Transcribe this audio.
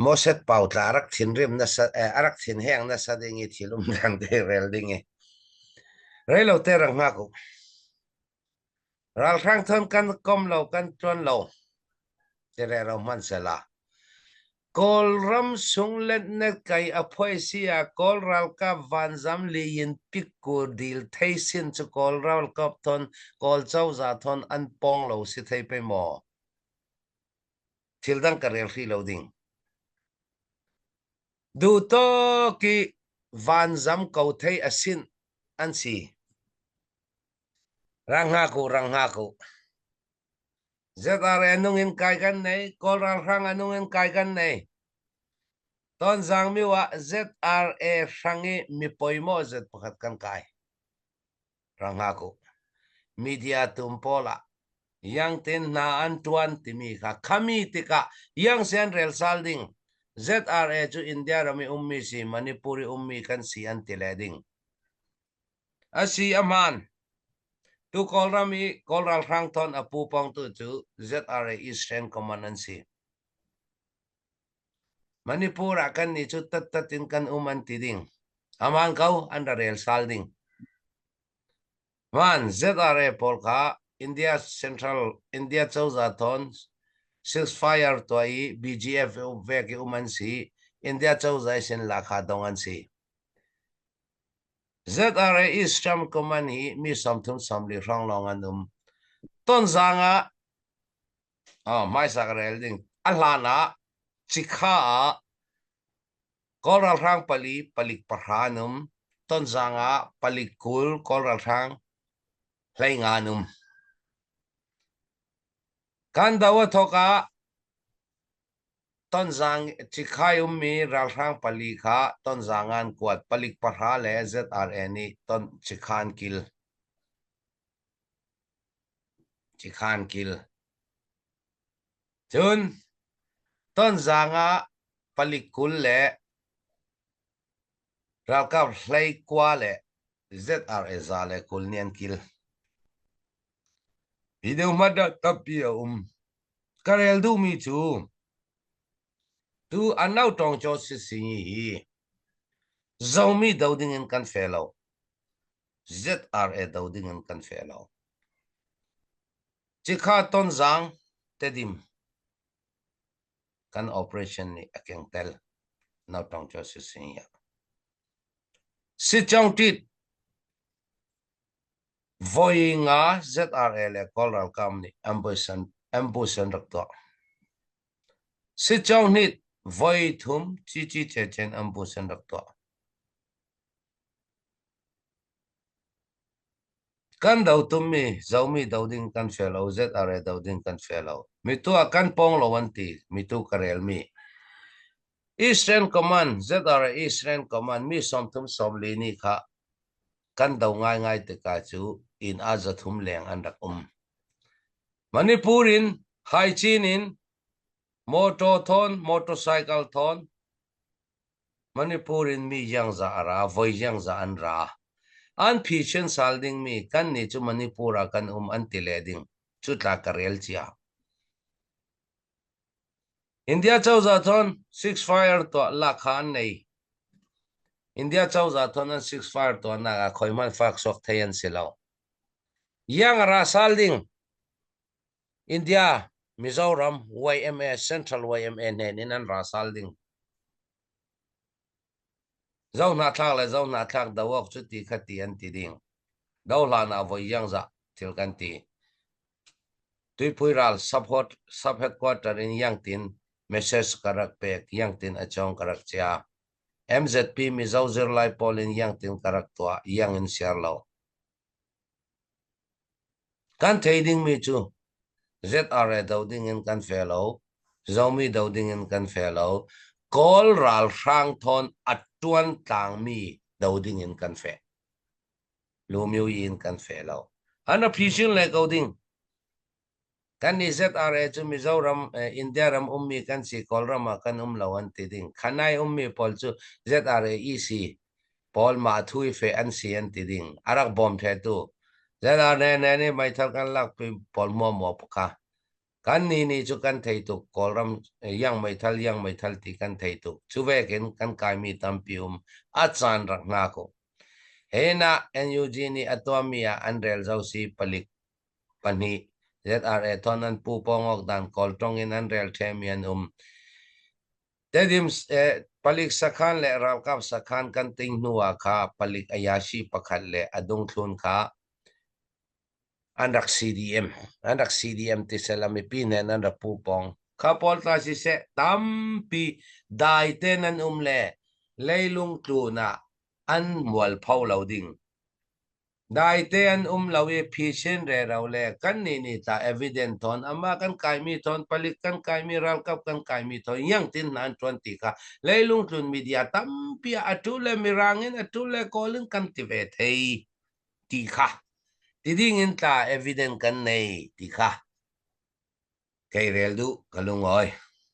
Moses Pautla a rak thinrim nasa a rak thinheng nasa ding i thil um dang te rel ding i reilo te rak hngak u. Ralhrang thon kan kom lo kan tuan lo ti re ro hman sela. Kawlram sung letnet kai a phuai si ah Kawl ralkap vanzam liin pikkur dil thei sin cu Kawl ralkap thon Kawl cozah thon an pong lo si thei pe maw? Thil dang ka rel hrih lo ding. Duhtawk i vanzam ko thei a sinh an si. Rang hngak u, rang hngak u. ZRA nung in kai kan nei, Kawl ralhrang a nung in kai kan nei. Tonzang miu ah ZRA hrang i mi poimawh zet pakhat kan kai. Rang hngak u. Media tum pawl ah Yangtin hna an tuan timi kha khami tikah yang sian rel sal ding. ZRA cu India ram i ummi si Manipur i ummi kan si an ti le ding. Asi a hmaan. Tu Kawlram i Kawl ralhrang thawn a pu pawngtu cu ZRA Eastern Command an si. Manipur ah kannih cu tattat in kan um an ti ding. Amaan ko, an ra rel sal ding. Hmaan, ZRA pawl kha India Central India cozah thawn ceasefire tuah i BGF vek i um an si. India cozah sin lahkhah dong an si. ZRA Eastern Command hi mi 30 40 hrawng lawng an um. Tonzang ah hmaisa ka rel ding. A hlan ah Cikha ah Kawl ralhrang pali palik pahra an um. Tonzang ah palik 20 Kawl ralhrang 15 an um. Kan do a thawk ah Tonzang Cikhai ummi ralhrang pali kha Tonzang ah an kuat. Palik pahra le ZRA nih ton Cikha an kil. Cikha an kil. Cun Tonzang ah palik 20 le ralkap 19 le ZRA 120 nih an kil. Video hmanh ah tampi a um. Ka rel duhmi cu tu an lo tawng caw sisingi hi Zomi do ding in kan fe lo. ZRA do ding in kan fe lo. Cikha Tonzang Tedim kan operation nih a keng tel. No tawng caw sisingi ah. Sichong tit Voi nga ZRA le Kawl ralkap nih ambush an rak tuah. Sicawnghnih voi thum CCCCen ambush an rak tuah. Kan do tummi Zomi do ding kan fe lo, ZRA do ding kan fe lo. Mitu ah kan pawng lo an ti, mitu ka relmi. Eastern Command, ZRA Eastern Command mi 30 40 nih kha kan do ngaingai tikah cu inn ah 300 leng an rak um. Manipur in Haichin in motor thawn motorcycle thawn Manipur in mi ziangza a ra voi ziangza an ra. An phichen sal dingmi kan nih cu Manipur ah kan um an ti le ding cu tla ka rel cia. India cozah thon ceasefire tuah lahkhah an nei. India cozah thon an ceasefire tuahnak ah khoi hmanh fak suak thei an si lo. Yang a ra sal ding. India, Mizoram, YMA, Central YMA hnen in an ra sal ding. Zo hnahthlak le zo hnahthlak do awk cu ti kha ti an ti ding. Do hlan ah voi iangzah thil kan ti. Tuipui ral support sub headquarter in Yangtin message ka rak pek Yangtin a cawng ka rak chia. MZP Mizo zirlai pawl in Yangtin ka rak tuah yang in share lo. Kan thei dingmi cu ZRA do dingin kan fe lo, Zomi do dingin kan fe lo, Kawl ralhrang thawn a ṭuan tlangmi do dingin kan fe. Lumyu in kan fe lo. An a phisin le ko ding. Kan nih ZRA cu Mizoram, India ram ummi kan si, Kawlram ah kan um lo an ti ding. Khanai ummi pawl cu ZRA EC pawl mah thu i fe an si an ti ding. A rak bawm thetu. ZRA ne nih meithal kan lakpi pawl muamuah kha. Kan nih nih cu kan thei tuk Kawlram yang meithal yang meithal ti kan thei tuk. Cu vekin kan kaimi tampi um a caan rak hna ko. He na NUG nih a tuahmi ah an rel zo si palik pahnih ZRA thon an pu pawngok dan Kawltong in an rel ṭhemi an um. Tedim palik sakhan le ralkap sakhan kan ting hnu ah kha palik ayashi pakhat le a dungthlun kha an rak CDM an rak CDM ti sela mipi nen an rak pu pong kha pawl tla siseh tampi dai te nan um le leilung tlun ah an mualpho lo ding Daite an um lo i phisin rero le kannih nih tah evidence thawn amah kan kaimi thawn palik kan kaimi ralkap kan kaimi thawn yang tin hna an ṭuan ti kha leilung tlun media tampi ah a ṭul le mirang in a ṭul le kawl in kan ti ve thei ti kha ti ding in tla evidence kan nei ti kha kei rel duh ka lungawi.